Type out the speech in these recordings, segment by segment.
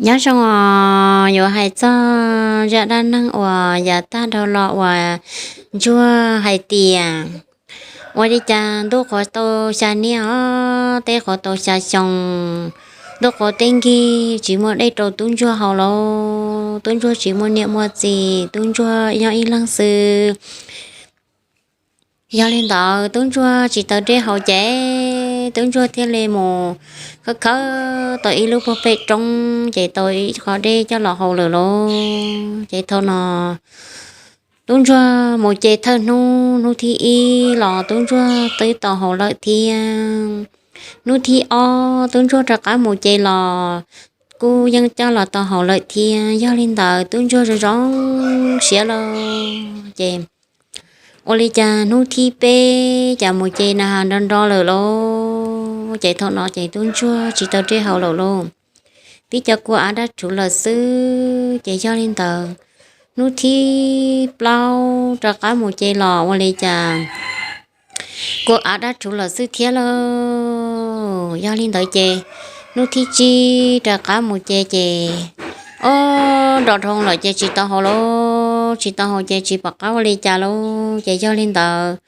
Nyob zoo os, yuav hais txog zaj dab neeg uas yav tag dhau los uas ntsuag hais tias, ua li cas ntuj qhuav tau xya niaj os, teb qhuav tau xya xyoo, ntuj qhuav teb nkig, tsis muaj dej rau tub ntsuag haus lauj, tub ntsuag tsis muaj niam muaj txiv, tub ntsuag nyob ib leeg xwb. Yog li ntawd tub ntsuag tsis tau dej haus ces tub ntsuag thiaj li mus khawb khawb tau ib lub puag pem roob ces tau ib qho dej coj los haus lawm lauj. Ces thaum no tub ntsuag mus ces thawj hnub, hnub thib ib los tub ntsuag twb tau haus lawm thiab. Hnub thib ob tub ntsuag rov qab mus ces los kuj yeej coj los tau haus lawm thiab. Yog li ntawd tub ntsuag zoo zoo siab lauj. Ces ua li cas hnub thib peb cas mus ces na has nro nro lawm lauj. Ces thaum no ces tub ntsuag tsis tau dej haus lawm lauj, tib co kua av dab rhuv lawm xwb. Ces yog li ntawd hnub thib plaub rov qab mus ces los ua li cas kua av dab rhuv lawm xwb thiab lauj. Yog li ntawd ces hnub thib tsib rov qab mus ces ces, o, nro dhau lawm ces tsis tau haus lauj, tsis tau haus ces tsis pom qab ua li cas lauj. Ces yog li ntawd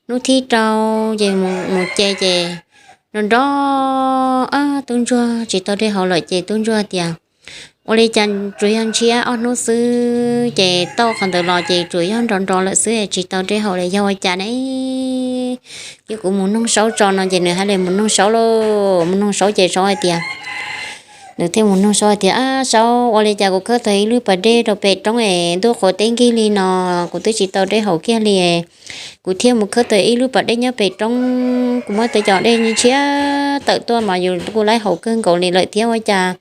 hnub thib rau ces mus ces ces nro nro, tub ntsuag tsis tau dej haus lawm ces tub ntsuag tias, ua li cas tsuas yog ntshiab ob hnub xwb ces tau qhov ntawd los ces tsuas yog nro nro lawm xwb tsis tau dej haus li yog ua cas ne? Ces kuv mus noog saub tso no ces nws hais li mus noog saub lauj, mus noog saub ces saub hais tias, nws thiaj mus noog saub hais tias, ab saub, ua li cas kuv khawb tau ib lub pas dej rau pem roob es ntuj qhuav teb nkig li no, kuv twb tsis tau dej haus kiag li, kuv thiaj mus khawb tau ib lub pas dej nyob pem roob, kuv muab tej cov dej ntshiab tawm tuaj mas yus kuj laib haus kawg nkaus li lawm thiab ua cas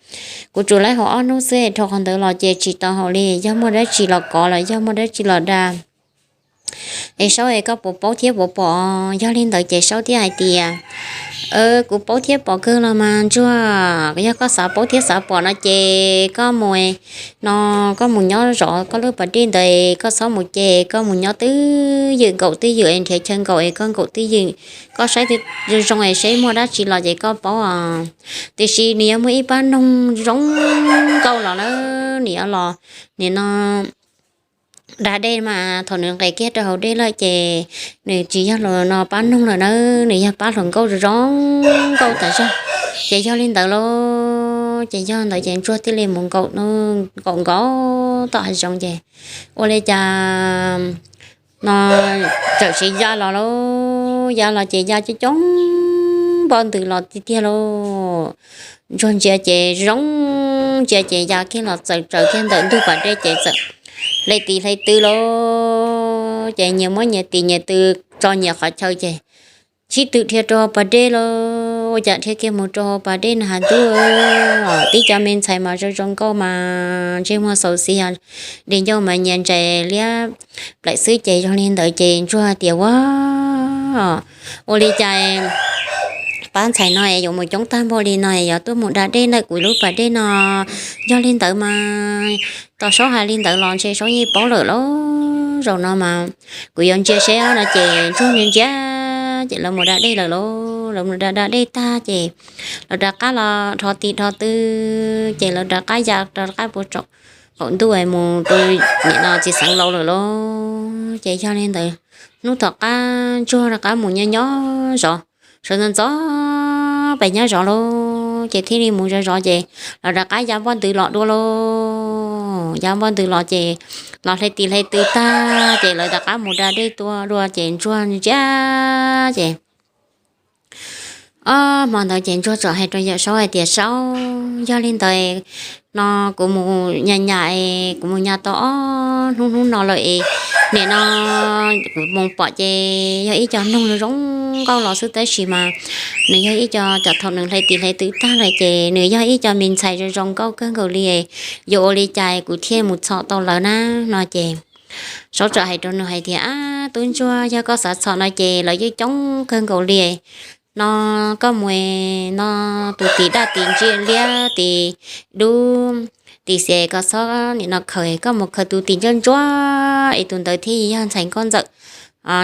kuv tsuas laib haus ob hnub xwb es dhau qhov ntawd los ces tsis tau haus li, yog muaj dab tsi los kov los yog muaj dab tsi los dag es saub es koj puas paub thiab puas pom? Yog li ntawd ces saub thiaj hais tias, kuv paub thiab pom kawg los mas ntsuag, yog koj xav paub thiab xav pom no ces koj mus no, koj mus nyob zov koj lub pas dej ntawd, koj txhob mus ces koj mus nyob twj ywm nkaum twj ywm es nrhiav chaw nkaum es koj nkaum twj ywm, koj saib zoo zoo es saib muaj dab tsi los ces koj paub os. Tiam sis nws yuav muaj ib pab noog zoo nkauj los na, nws yuav los, nim no dag dej mas thaum nws nqes kiag rau hauv dej lawm ces nws tsis yog los no pab noog lawm na, nws yog pab hluas nkauj zoo zoo nkauj tas zog. Ces yog li ntawd lauj, ces yog ntawd ces ntsuag thiaj li mus nkaum nkaum nkaum tom hav zoov ces ua li cas no txawm siv ya los lauj, ya los ces ya coob coob npoj ntws los tiag tiag lauj. Ntsuag ntsia ces zoo, ntsia ces ya kiag los txawm tsaws kiag ntawm ntug pas dej ces txawm hle tis hle tw lauj, ces nyias muab nyias tis nyias tw tso nyias qhov chaw ces sib tw dhia rau hauv pas dej lauj. Ua cas dhia kiag mus rau hauv pas dej na has ntuj, tib cov me ntxhais mas zoo zoo nkauj mas ntsej muag xaus xis, de ncauj mas nyias ntsais liab plaim xwb ces yog li ntawd ces ntsuag tias ua, ua li cas pab ntxhais no es yuav mus coob tag npaum li no es yuav tuaj mus da dej ntawm kuv lub pas dej no. Yog li ntawd mas tos saub hais li ntawd los ntshe saub yeej paub lawm lauj. Zaum no mas kuv yuav ntsia seb no ces ntsuag ntsia ntsia ces lawv mus da dej lawm lauj. Lawv mus da da dej tag ces lawv rov qab los dhos tis dhos tw ces lawv rov qab ya rov qab puag qaum ntuj mus rau nim no txiv xeev laus lawm lauj. Ces yog li ntawd hnub tom qab ntsuag rov qab mus nyob nyob zov, sawv ntxov ntxov pes nyob zov lauj ces thiaj li mus zov zov ces los rov qab ya npoj ntws los dua lauj. Ya npoj ntws los ces los hle tis hle tw tag ces lawv rov qab mus da dej tua dua ces ntsuag ntsia ces ob hmo ntawd ces ntsuag txawm hais rau yawm saub hais tias saub, yog li ntawd no kuv mus nyas nyas es kuv mus nyas tau ob hnub hnub no lawm es nim no kuv mus pom ces yog ib co noog zoo zoo nkauj los xwb tab sis mas nws yog ib co cov thaum nws hle tis hle tw tag lawm ces nws yog ib co me ntxhais zoo zoo nkauj kawg nkaus li, yuav ua li cas kuv thiaj mus txhom tau lawv na no ces saub txawm hais rau nws hais tias ab tub ntsuag, yog koj xav txhom no ces lawv yeej coob kawg nkaus li no. Koj mus no tus tis daj tis ntsig liab tis dub tis xis koj txhob nim no khaws, koj mus khaws tus tis ntsuab ntsuab es tus ntawd thiaj yog ntxhais nkauj ntxawm,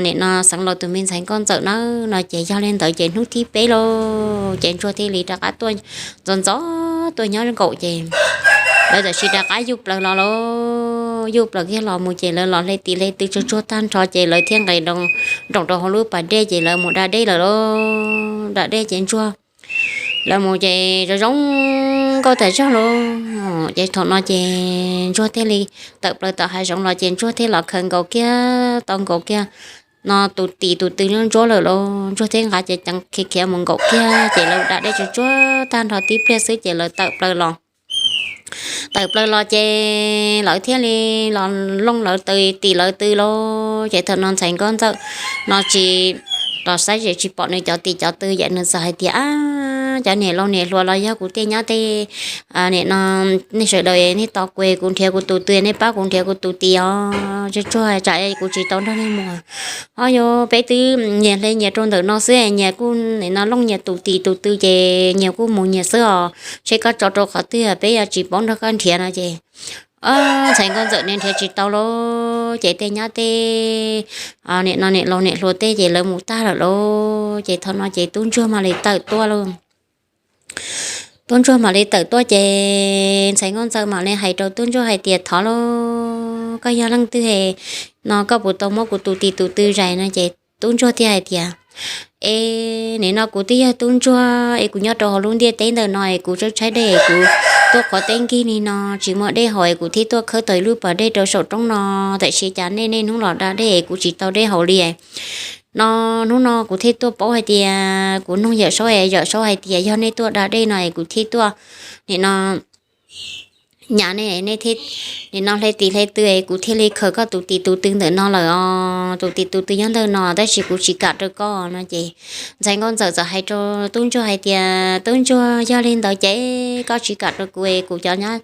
nim no xeev laus tus me ntxhais nkauj ntxawm na no ces yog li ntawd ces hnub thib peb lauj ces ntsuag thiaj li rov qab tuaj ntxov ntxov tuaj nyob nkaum ces Lawv tam sim rov qab yuj plaws los lauj, yuj plaws kiag los mus ces lawv los hle tis hle tw tsuag tsuag tag nrho ces lawv thiaj nqes nroos rau hauv lub pas dej ces lawv mus da dej lawm lauj. Da dej ces ntsuag, lawv mus ces zoo zoo nkauj tas zog lauj. Ces thaum no ces ntsuag thiaj li tawm plaws tom hav zoov los ces ntsuag thiaj los khaws nkaus kiag tau nkaus kiag no tus tis tus tw ntsuab ntsuab lawm lauj. Ntsuag thiaj nqa cev ceev khiav khiav mus nkaum kiag ces lawv da dej tsuag tsuag tag nrho tib pliag xwb ces lawv tawm plaws los. Tawm plaws los ces lawv thiaj li los looj lawv tis lawv tw lauj. Ces thaum no ntxhais nkauj ntxawm no tsis los saib zem tsis pom nws cov tis cov tw ces nws txawm hais tias, Ab, cov niam laus niam hluas los yog kuv tej nyab tej, nim no nej sawv daws nej tos kuv, kuv nrhiav kuv tus tw, nej pab kuv nrhiav kuv tus tis os. Tsuag tsuag tsam kuv tsis tau nrog nej mus. Ho yog peb twb nyias hle nyias rau ntawm no xwb, nyias kuj nim no looj nyias tus tis tus tw ces nyias kuj mus nyias xwb os. Ntshe koj tso rau qhov twg peb yuav tsis paub nrog koj nrhiav no ces ntxhais nkauj ntxawm nws nrhiav tsis tau lauj. Ces tej nyab tej nim no niam laus niam hluas tej ces lawv mus tag lawm lauj. Ces thaum no ces tub ntsuag mam li tawm tuaj lauj. Tub ntsuag mam li tawm tuaj ces ntxhais nkauj ntxawm mam li hais rau tub ntsuag hais tias, Thov lauj, koj yog leej twg no koj puas tau muab kuv tus tis tus tw zais no? Ces tub ntsuag thiaj hais tias, Es nim no kuv twb yog tub ntsuag es kuv nyob rau hauv lub ntiaj teb ntawm no es kuv tshaib tshaib dej es kuv tuaj qhov teb nkig ni no tsis muaj dej haus es kuv thiaj tuaj khawb tau ib lub pas dej rau saum roob no. Tam sim cas nej niaj hnub los da dej es kuv tsis tau dej haus li no. Hnub no kuv thiaj tuaj paub hais tias kuv noog Yawm Saub es Yawm Saub hais tias yog nej tuaj da dej no es kuv thiaj tuaj nim no nyav nej, nej thiaj nim no hle tis hle tw es kuv thiaj li khaws koj tus tis tus tw ntawm no lawm os. Tus tis tus tw nyob ntawm no tab sis kuv tsis kam rau koj no. Ces ntxhais nkauj ntxawm txawm hais rau tub ntsuag hais tias, Tub ntsuag, yog li ntawd ces koj tsis kam rau kuv es kuv cov nyab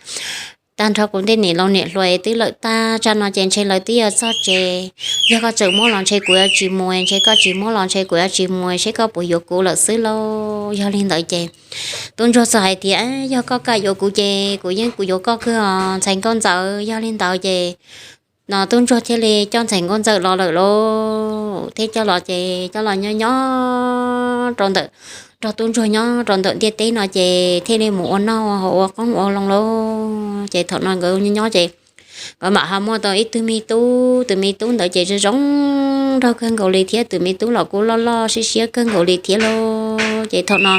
tag nrho kuv tej niam laus niam hluas twb lawm tag tsam no ces ntshe lawv twb yuav txog tsev. Yog koj tseem muab los ntshe kuv yuav tsis mus, ntshe koj tsis muab los ntshe kuv yuav tsis mus, seb koj puas yuav kuv lawm xwb lauj. Yog li ntawd ces tub ntsuag txawm hais tias, Yog koj kam yuav kuv ces kuv yeej kuv yuav koj kawg os ntxhais nkauj ntxawm. Yog li ntawd ces no tub ntsuag thiaj li coj ntxhais nkauj ntxawm los lawm lauj. Thiaj coj los ces coj los nyob nyob rau ntawm, nrog tub ntsuag nyob rau ntawm ntiaj teb no ces thiaj li mus ua noj haus ua qoob ua loo lauj. Ces thaum no nkawd nyob nyob ces nkawd mam ho muaj tau ib tug me tub. Tus me tub ntawd ces zoo zoo nraug kawg nkaus li thiab, tus me tub los kuj loj loj siab siab kawg nkaus li thiab lauj. Ces thaum no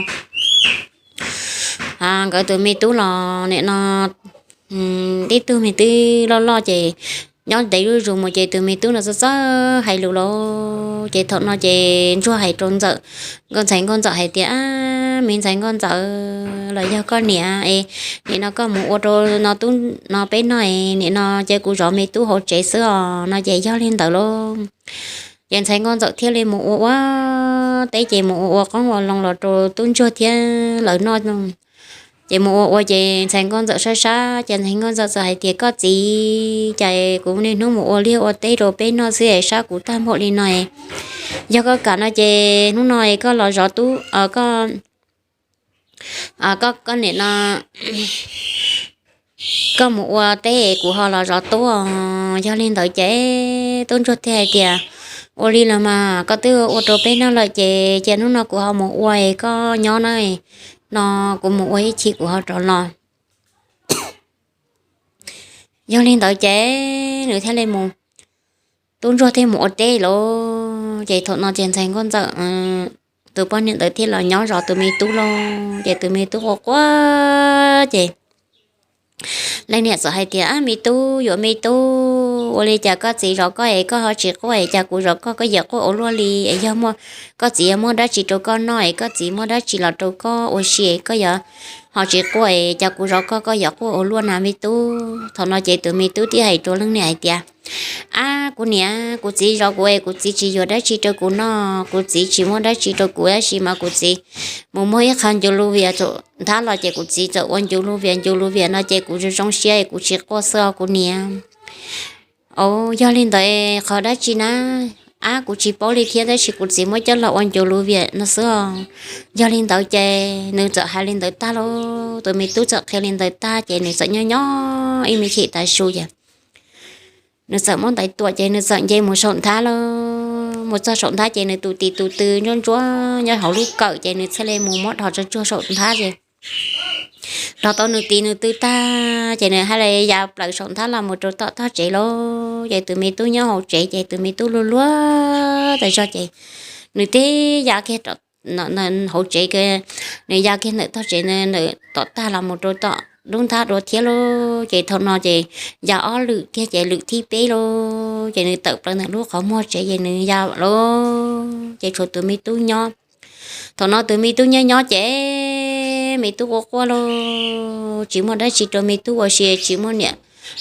nkawd tus me tub los nim no tib tug me tub loj loj ces nyob ntev zuj zus mus ces tus me tub no txawj txawj hais lus lauj. Ces thaum no ces ntsuag hais rau ntxawm, nkauj ntxhais nkauj ntxawm hais tias, Me ntxhais nkauj ntxawm los yog koj niam es nim no koj mus ua rau no tub no peb noj es nim no ces kuv zov me tub hauv tsev xwb os no ces yog li ntawd lauj. Ces ntxhais nkauj ntxawm thiaj li mus ua ua teb ces mus ua ua qoob ua loo los rau tub ntsuag thiab lawv noj. Ces mus ua ua ces ntxhais nkauj ntxawm sab sab ces ntxhais nkauj ntxawm txawm hais tias, Koj txiv, cas kuv niaj hnub mus ua liaj ua teb rau peb noj xwb es sab kuv tag npaum li no es, yog koj kam no ces hnub no es koj los zov tub, koj, koj nim no koj mus ua teb es kuv ho los zov tub. Yog li ntawd ces tub ntsuag thiaj hais tias, Ua li los mas koj twb ua rau peb noj lawm ces cia hnub no kuv ho mus ua es koj nyob na, no kuv mus ua ib chim kuv ho rov los. Yog li ntawd ces nws thiaj li mus, tub ntsuag thiaj mus ua teb lauj. Ces thaum no ces ntxhais nkauj ntxawm tus poj niam ntawd thiaj los nyob zov tus me tub lauj. Ces tus me tub quaj quaj ces leej niam txawm hais tias, Me tub, yuav me tub, ua li cas koj txiv zov koj es koj ho tsis quaj es cas kuv zov koj koj yam quaj ua luaj li? Es yog muaj, koj txiv yog muaj dab tsi rau koj noj es koj txiv muaj dab tsi los rau koj ua si es koj yam ho tsis quaj es cas kuv zov koj koj yam quaj ua luaj na me tub? Thaum no ces tus me tub thiaj hais rau leej niam hais tias, Ab, kuv niam, kuv txiv zov kuv es kuv txiv tsis yuav dab tsi rau kuv noj, kuv txiv tsis muaj dab tsi rau kuv tab sis mas kuv txiv mus muag ib qho ncuv lus vias nthab los ces kuv txiv txawm ua ncuv lus vias ncuv lus vias no ces kuv zoo zoo siab es kuv tsis quaj xwb os kuv niam. Au, yog li ntawd qhov dab tsi na? Ab, kuv tsis paub li thiab tab sis kuv txiv muab coj los ua ncuv lus vias no xwb os. Yog li ntawd ces nws txawm hais li ntawd tag lauj, tus me tub txawm qhia li ntawd tag ces nws txawm nyob nyob ib me chim tav su ces nws txawm muab ntaiv tuam ces nws txawm nce mus saum nthab lauj. Mus txog saum nthab ces nws tus tis tus tw ntsuab ntsuab nyob hauv lub kawm ces nws thiaj li mus muab dhos tsuag tsuag saum nthab ces Los tau nws tis nws tw tag ces nws hais li ya plaws saum nthab los mus rau tom tog tsev lauj. Ces tus me tub nyob hauv tsev ces tus me tub luag luag tas zog ces nws tib ya kiag hauv tsev, nws ya kiag ntawm tog tsev ntawm tom tag los mus rau tom lub nthab dua thiab lauj. Ces thaum no ces ya ob lwm kiag ces lwm thib peb lauj ces nws tawm plaws ntawm lub qhov muag tsev ces nws ya lawm ces tshuav tus me tub nyob. Thaum no tus me tub nyob nyob ces me tub quaj quaj lauj, tsis muaj dab tsi rau me tub ua si, tsis muaj niam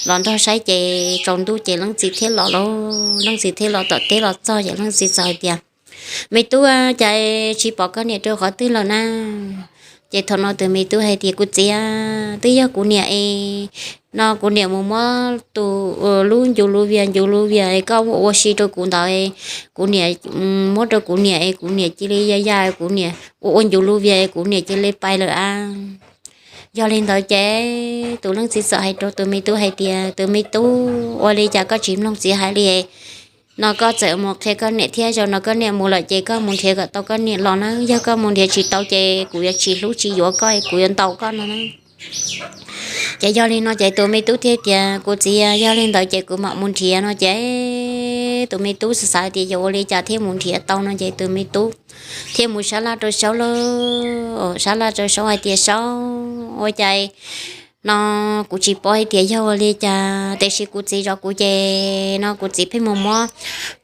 los nrog saib ces tsaus ntuj ces leej txiv thiaj los lauj. Leej txiv thiaj los tom teb los txog ces leej txiv txawm hais tias, Me tub, cas tsis pom koj niam rau qhov twg lawm na? Ces thaum no tus me tub hais tias, Kuv txiv, twb yog kuv niam es, no kuv niam mus muab tus, lub ncu lub vias, ncu lub vias es koj ua ua si rau kuv ntawd, kuv niam, muab rau kuv niam es kuv niam cia li ya ya, kuv niam ua ua ncu lub vias es kuv niam cia li pais lawm a. Yog li ntawd ces tus leej txiv txawm hais rau tus me tub hais tias, Tus me tub, ua li cas koj tsis mloog txiv hais li? No koj txawm mus qhia koj niam thiab, zaum no koj niam mus lawm ces koj mus nrhiav kom tau koj niam los na. Yog koj mus nrhiav tsis tau ces kuv yuav tsis hlub tsis yuav koj, kuv yuav ntaus koj no na. Ces yog li no ces tus me tub thiaj tias, Kuv txiv, yog li ntawd ces kuv mam mus nrhiav no. Ces tus me tub xav xav tias yuav ua li cas thiaj mus nrhiav tau no ces tus me tub thiaj mus sab laj rau Saub lauj. Sab laj rau Saub hais tias, Saub, ua cas no kuv tsis paub hais tias yog ua li cas, tiam sis kuv txiv zov kuv ces no kuv txiv pheej mus muab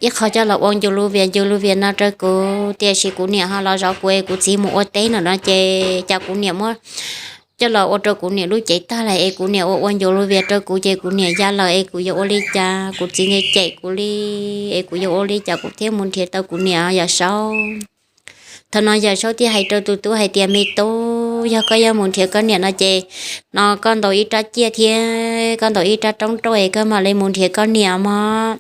ib qho coj los ua ncu lub vias, ncu lub vias no rau kuv, tiam sis kuv niam ho los zov kuv es kuv txiv mus ua teb no no ces cas kuv niam muab coj los ua rau kuv niam lub cev tag lawm es kuv niam ua ua ncu lub vias rau kuv ces kuv niam ya lawm es kuv yuav ua li cas? Kuv txiv nws cem kuv li es kuv yuav ua li cas kuv thiaj mus nrhiav tau kuv niam, yawm Saub? Thaum no yawm Saub thiaj hais rau tus tub hais tias, Me tub, yog koj yuav mus nrhiav koj niam no ces no koj ntaus ib rab ciaj thiab koj ntaus ib rab roob rauj es koj mam li mus nrhiav koj niam mog.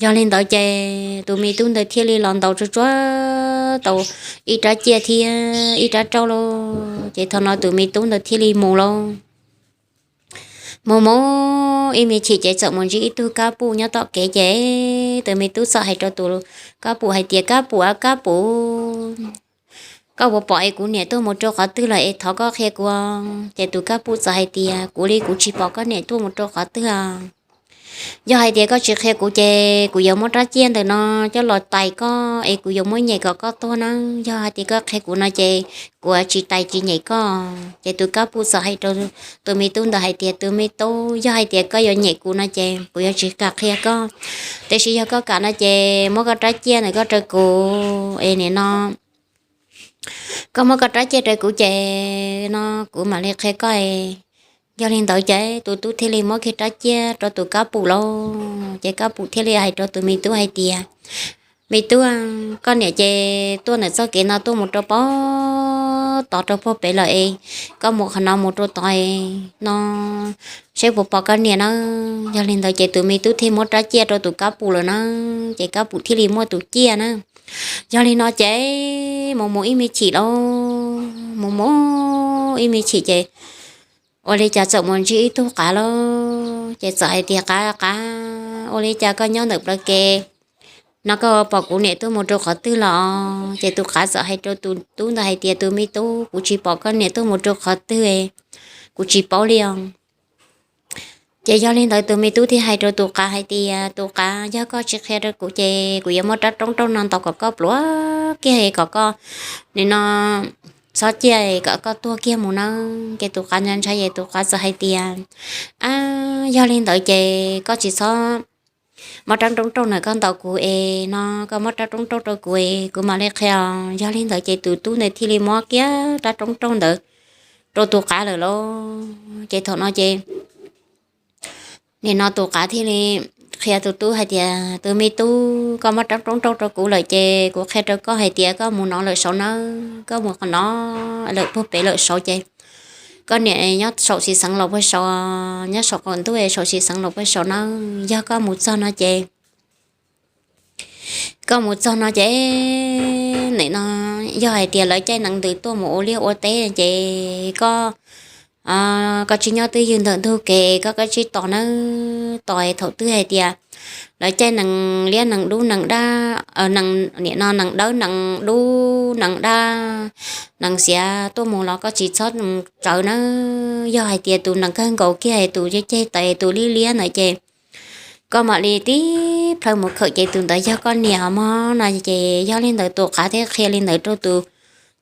Yog li ntawd ces tus me tub ntawd thiaj li los ntaus tsuag tsuag tau ib rab ciaj thiab ib rab rauj lauj. Ces thaum no tus me tub ntawd thiaj li mus lauj. Mus mus ib me chim ces txawm mus ntsib ib tug kab puj nyob tom kev ces tus me tub txawm hais rau tus kab puj hais tias, Kab puj, kab puj, koj puas pom es kuv niam tuaj mus rau qhov twg lawm es thov koj qhia kuv. Ces tus kab puj txawm hais tias, Kuv li kuv tsis pom koj niam tuaj mus rau qhov twg. Yog hais tias koj tsis qhia kuv ces kuv yuav muab rab ciaj ntawm no coj los tais koj es kuv yuav muab nyem kom koj tuag na. Yog hais tias koj qhia kuv no ces kuv tsis tais tsis nyem koj. Ces tus kab puj txawm hais rau tus me tub ntawd hais tias, Tus me tub, yog hais tias koj yuav nyem kuv no ces kuv yuav tsis kam qhia koj. Tiam sis yog koj kam no ces muab koj rab ciaj ntawm koj rau kuv es nim no koj muab koj rab ciaj rau kuv ces no kuv mam li qhia koj. Yog li ntawd ces tus tub thiaj li muab kiag rab ciaj rau tus kab puj lauj. Ces kab puj thiaj li hais rau tus me tub hais tias, Me tub, koj niam ces tuaj ntawm txoj kev no tuaj mus rau pog tod rau puag pem lawm es koj mus qhov no mus rau tod no saib puas pom koj niam na. Yog li ntawd ces tus me tub thiaj muab rab ciaj rau tus kab puj lawm na, ces kab puj thiaj li muaj tus ciaj na. Yog li no ces mus mus ib me chim lauj, mus mus ib me chim ces ua li cas txawm mus ntsib ib tug qav lauj. Ces txawm hais tias, Qav, qav, ua li cas koj nyob ntawm plawv kev no koj pom kuv niam tuaj mus rau qhov twg los? Ces tus qav txawm hais rau tus tub ntawd hais tias, Tus me tub, kuv tsis pom koj niam tuaj mus rau qhov twg, kuv tsis paub li os. Ces yog li ntawd tus me tub thiaj hais rau tus qav hais tias, Tus qav, yog koj tsis qhia rau kuv ces kuv yuav muab rab roob rauj no ntaus kom koj pluav kiag kom koj nim no txhob ciaj kom koj tuag kiag mus nawb. Ces tus qav ntshai ntshai es tus qav txawm hais tias, Ab, yog li ntawd ces koj tsis txhob muab rab roob rauj no koj ntaus kuv es no, koj muab rab roob rauj rau kuv es kuv mam li qhia. Yog li ntawd ces tus tub ntawd thiaj li muab kiag rab roob rauj ntawd rau tus qav lawm lauj. Ces thaum no ces nim no tus qav thiaj li qhia tus tub hais tias, Tus me tub, koj muab rab roob rauj rau kuv lawm ces kuv qhia rau koj hais tias koj mus no lawm saud nawb, koj mus qhov no lawm puag pem lawm saud ces koj niam nyob saum xis xeev los puag saud, nyob saum qaum ntuj saum xis xeev los puag saud nawb. Yog koj mus txog no ces koj mus txog no ces nim no yog hais tias lawv caij nees ntws tuaj mus ua liaj ua teb ces koj, koj tsis nyob twj ywm ntawm ntug kev, koj koj tsis tos nawb, tos thaum twg hais tias Lawv caij nees liab nees dub nees dab, nim no nees dawb nees dub nees dab, nees xiav tuaj mus los koj tsis txhob tsawv nawb. Yog hais tias tus nees kawg nkaus kiag tus ceg ceg tawv tus liab liab ntawd ces koj mam li tib plhaw mus khawm ces tus ntawd yog koj niam mog no ces yog li ntawd tus qav thiaj qhia li ntawd rau tus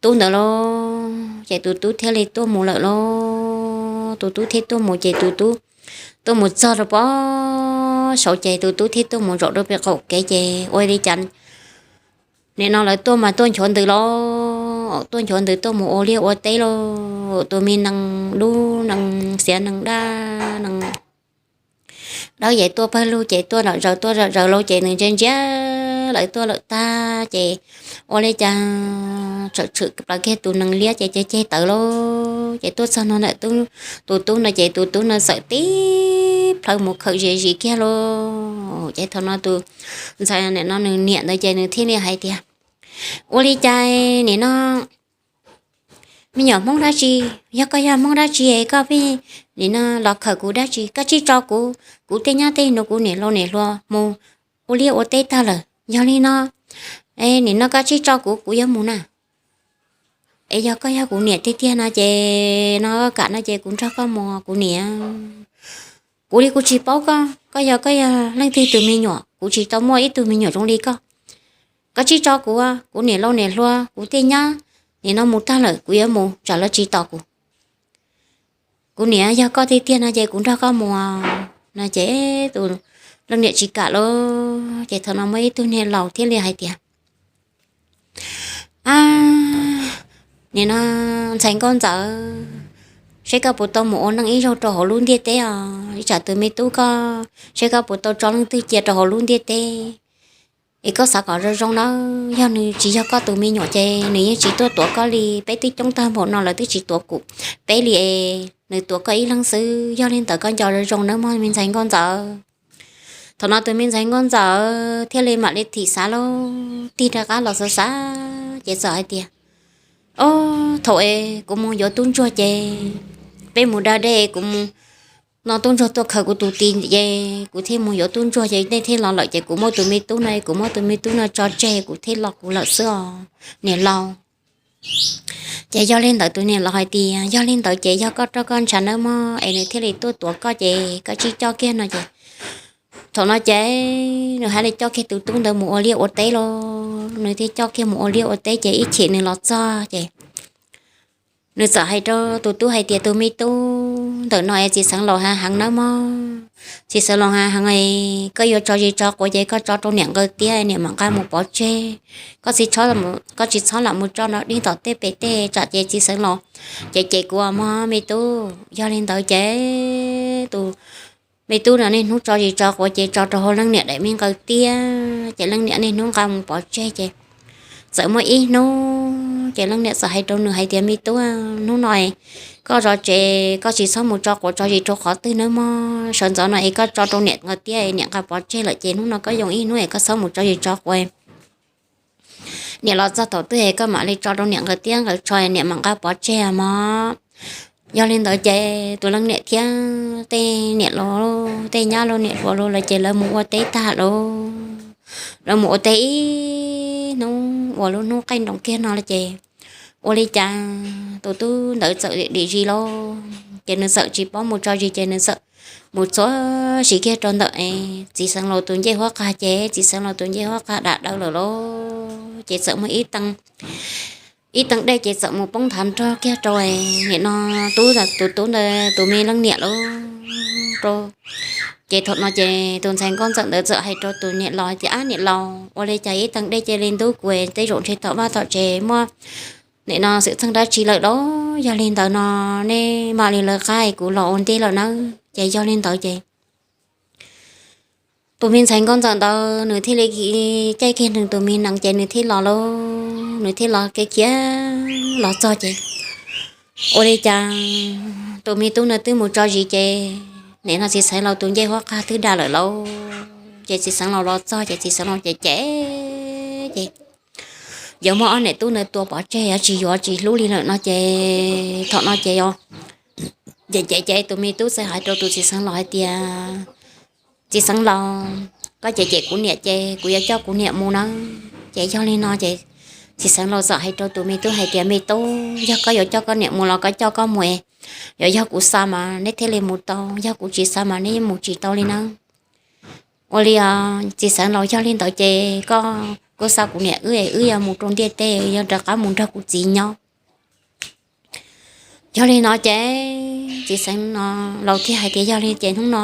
tub ntawd lauj. Ces tus tub thiaj li tuaj mus lawm lauj. Tus tub thiaj tuaj mus ces tus tub tuaj mus txog rau pob saud ces tus tub thiaj tuaj mus zaum rau pem qaum kev ces ua li cas nim no lawv tuaj mas tuaj nchuav ntws lauj, tuaj nchuav ntws tuaj mus ua liaj ua teb lauj. Tus me nees dub nees xiav nees dab nees dawb ces tuaj pawg lug ces tuaj zom zaws tuaj zom zaws lauj ces nws ntsia ntsia lawv tuaj lawm tag ces ua li cas tshwm tshwm plaws kiag tus nees liab ces ceg ceg tawv lauj. Ces tuaj txog no ntawm tus tub no ces tus tub no txawm tib plhaw mus khawm zis zis kiag lauj. Ces thaum no tus ntxhais nim no nws niam ntawd ces nws thiaj li hais tias, ua li cas nim no me nyuam Hmoob dab tsi, yog koj yog Hmoob dab tsi es koj pheej nim no los khawm kuv dab tsi? Koj tsij tso kuv, kuv tej nyab tej nus kuv niam laus niam hluas mus ua liaj ua teb tag lawm. Yog li no, nim no koj tsij tso kuv, kuv yuav mus na. Es yog koj yog kuv niam tiag tiag no ces no koj kam no ces kuv nrog koj mus kuv niam. Kuv li kuv tsis paub koj, koj yog koj yog leej twg tus me nyuam, kuv tsis tau muaj ib tug me nyuam zoo li koj. Koj tsij tso kuv, kuv niam laus niam hluas kuv tej nyab nim no mus tag lawm kuv yuav mus tsam lawv tsis tos kuv. Kuv niam, yog koj tiag tiag no ces kuv nrog koj mus no ces tus leej niam tsis kam lauj. Ces thaum no muaj ib tug niag laus thiaj li hais tias, a, nim no ntxhais nkauj ntxawm, seb koj puas tau mus ua neej ib zaug rau hauv lub ntiaj teb os, ib tsam tus me tub koj seb koj puas tau tso leej twg cia rau hauv lub ntiaj teb. Es koj xav kom zoo zoo nawb, yog nws tsis yog koj tus me nyuam ces nws yeej tsis tuaj tuav koj li. Peb twb coob tag npaum no lawv twb tsis tuav kuv, peb li es nws tuav koj ib leeg xwb. Yog li ntawd koj nco zoo zoo nawb mog me ntxhais nkauj ntxawm. Thaum no tus me ntxhais nkauj ntxawm thiaj li mam li thim xav lauj, tig rov qab los xav xav ces txawm hais tias, o, thaum es kuv mus yuav tub ntsuag ces peb mus da dej, kuv mus no tub ntsuag tuaj khaws kuv tus ti ces kuv thiaj mus yuav tub ntsuag ces nej thiaj los lawm ces kuv muab tus me tub no, kuv muab tus me tub no tso tseg kuv thiaj los kuv lawm xwb os niam laus. Ces yog li ntawd tus niam laus hais tias, yog li ntawd ces yog koj roj koj ntshav nawb mog es nws thiaj li tuaj tuav koj ces koj tsij coj kiag no ces thaum no ces nws thiaj li coj kiag tus tub ntawd mus ua liaj ua teb lauj. Nws thiaj coj kiag mus ua liaj ua teb ces ib chim nws los txog ces nws txawm hais rau tus tub hais tias, tus me tub, ntawm no es txiv xeev laus hav heev nawb mog. Txiv xeev laus hav heev es koj yuav tso zis tso quav ces koj tso rau niam nqawd tiab, niam mam nqa mus pov tseg. Koj tsis txhob lam mus tso no dib tom tej pem tej tsam ces txiv xeev laus ces cem kuv mog me tub. Yog li ntawd ces tus me tub no niaj hnub tso zis tso quav ces tso rau hauv leej niam daim me nqawd tiab ces leej niam niaj hnub nqa mus pov tseg ces txawm muaj ib hnub ces leej niam txawm hais rau nws hais tias, me tub, hnub no koj zov tsev koj tsis txhob mus tso quav tso zis rau qhov twg nawb mog. Sawv ntxov no es koj tso rau niam nqawd tiab, niam nqa pov tseg lawm ces hnub no koj yoo ib hnub es koj txhob mus tso zis tso quav. Niam los txog thaum twg es koj mam li tso rau niam nqawd tiab nqawd tsho, niam mam nqa pov tseg mog. Yog li ntawd ces tus leej niam thiab tej niam laus tej nyab laus niam hluas lawv ces lawv mus ua teb tag lawm. Lawv mus ua teb ib hnub uas lub hnub qaij nroos kiag no ces ua li cas tus tub ntawd txawm dim zis lawm ces nws txawm tsis paub mus tso zis ces nws txawm mus txog siv kiag rau ntawm txiv xeev laus tus ncej huab qag ces txiv xeev laus tus ncej huab qag dam dawb lawm lauj. Ces txawm muaj ib tee dej ces txawm mus poob nthav nrog kiag rau nim no tub, tus tub ntawd tus me leej niam lawm rau. Ces thaum no ces tus ntxhais nkauj ntxawm ntawd txawm hais rau tus niam laus hais tias, ab niam laus, ua li cas ib tee dej cia li ntub kuv, tej zaum ntshe tom vaj tom tsev muaj nim no xwm txheej dab tsi lawm lauj. Yog li ntawd no nej mam li lawv qab es kuv los ua ntej lawm nawb. Ces yog li ntawd ces tus me ntxhais nkauj ntxawm ntawd nws thiaj li caij kiag nws tus me nees ces nws thiaj los lauj. Nws thiaj los kiag khiav los txog ces ua li cas tus me tub no twb mus tso zis ces nim no txiv xeev laus tus ncej huab qag twb dam lawm lauj. Ces txiv xeev laus los txog ces txiv xeev laus ces cem ces yuav muab ob niam tub no tua pov tseg yuav tsis yuav tsis hlub li lawm no ces thaum no ces yog ces ces ces tus me tub txawm hais rau tus txiv xeev laus hais tias, txiv xeev laus, koj cem cem kuv niam ces kuv yuav coj kuv niam mus nawb. Ces yog li no ces txiv xeev laus txawm hais rau tus me tub hais tias, Me tub, yog koj yuav coj koj niam mus los koj coj koj mus, yuav yog kuv xa mas neb thiaj li mus tau, yog kuv tsis xa mas neb mus tsis tau li nawb. Ua li os txiv xeev laus, yog li ntawd ces koj kuj xa kuv niam wb es wb yuav mus rau ntiaj teb, yuav rov qab mus nrog kuv txiv nyob. Yog li no ces txiv xeev laus thiaj hais tias, Yog li ces hnub no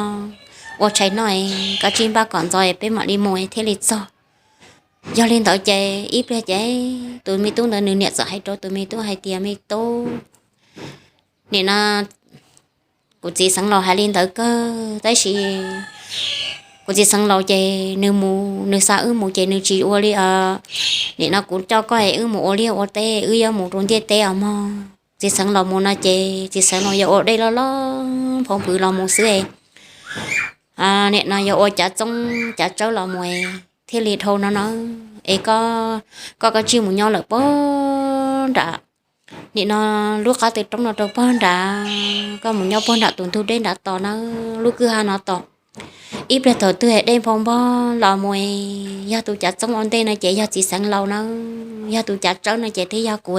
ua tshais no es koj tsij npaj kom ntxov es peb mam li mus thiaj li txog. Yog li ntawd ces ib pliag ces tus me tub ntawd nws niam txawm hais rau tus me tub hais tias, Me tub, nim no kuv txiv xeev laus hais li ntawd kawg, tab sis kuv txiv xeev laus ces nws mus nws xa wb mus ces nws tsis ua li, nim no kuv coj koj es wb mus ua liaj ua teb, wb yuav mus rau ntiaj teb os mog. Txiv xeev laus mus no ces txiv xeev laus yuav ua dej loj loj nphau npwv los mus xwb es nim no yuav ua cav txoob cav tsawb los mus thiaj li dhau no no. Es koj, koj tsij mus nyob lawm pog nram, nim no lub qab tw roob no rau pog nrad, koj mus nyob pog nram tus ntug dej nrad tos nawb, lub kwj ha no tos. Ib pliag thaum twg dej nphau npog los mus, yog tus cav txoob ua ntej no ces yog txiv xeev laus nawb, yog tus cav tsawb no ces thiaj yog kuv.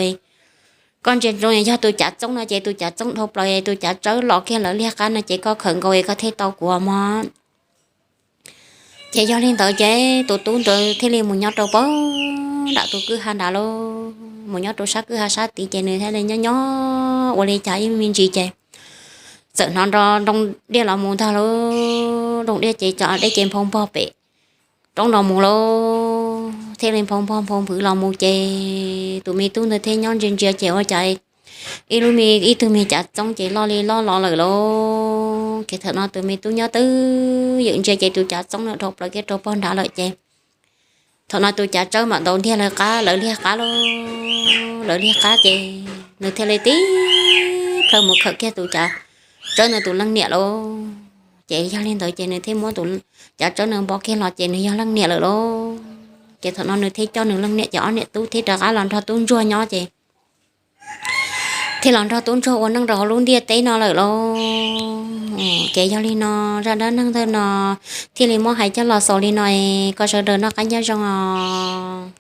Koj ntsia ntsoov, yog tus cav txoob no ces tus cav txoob dhau plaws, tus cav tsawb los kiag lawv liag qab no ces koj khawm nkaus es koj thiaj tau kuv mog. Ces yog li ntawd ces tus tub ntawd thiaj li mus nyob rau pog nram tus kwj ha nrad lauj, mus nyob rau sab kwj ha sab tid ces nws thiaj li nyob nyob ua li cas ib me ntsis ces txawm hnov nrov nroo diaj los mus ntag lauj, nroo diaj ces cov dej ces nphau npog pem roob los mus lauj, thiaj li nphau npog nphau npwv los mus ces tus me tub ntawd thiaj nyob ntsia ntsia ces ua cas ib lub me, ib tug me cav txoob ces loj li loj los lawm lauj. Ces thaum no tus me tub nyob twj ywm ntsia ces tus cav txoob no dhau plaws kiag rau pog nrad lawm ces thaum no tus cav tsawb mam ntaus ntiag lawv qab, lawv liag qab lauj, lawv liag qab ces nws thiaj li tib plhaw mus khawm kiag tus cav tsawb ntawd tus leej niam lauj. Ces yog li ntawd ces nws thiaj muab tus cav tsawb nws npo kiag los ces nws yog leej niam lawm lauj. Ces thaum no nws thiaj coj nws leej niam ces ob niam tub thiaj rov qab los nrog tub ntsuag nyob ces thiaj los nrog tub ntsuag ua neej rau hauv lub ntiaj teb no lawm lauj. Ces yog li no zaj dab neeg ntawm no thiaj li muab hais coj los xaus li no, kom sawv daws noj qab nyob zoo os.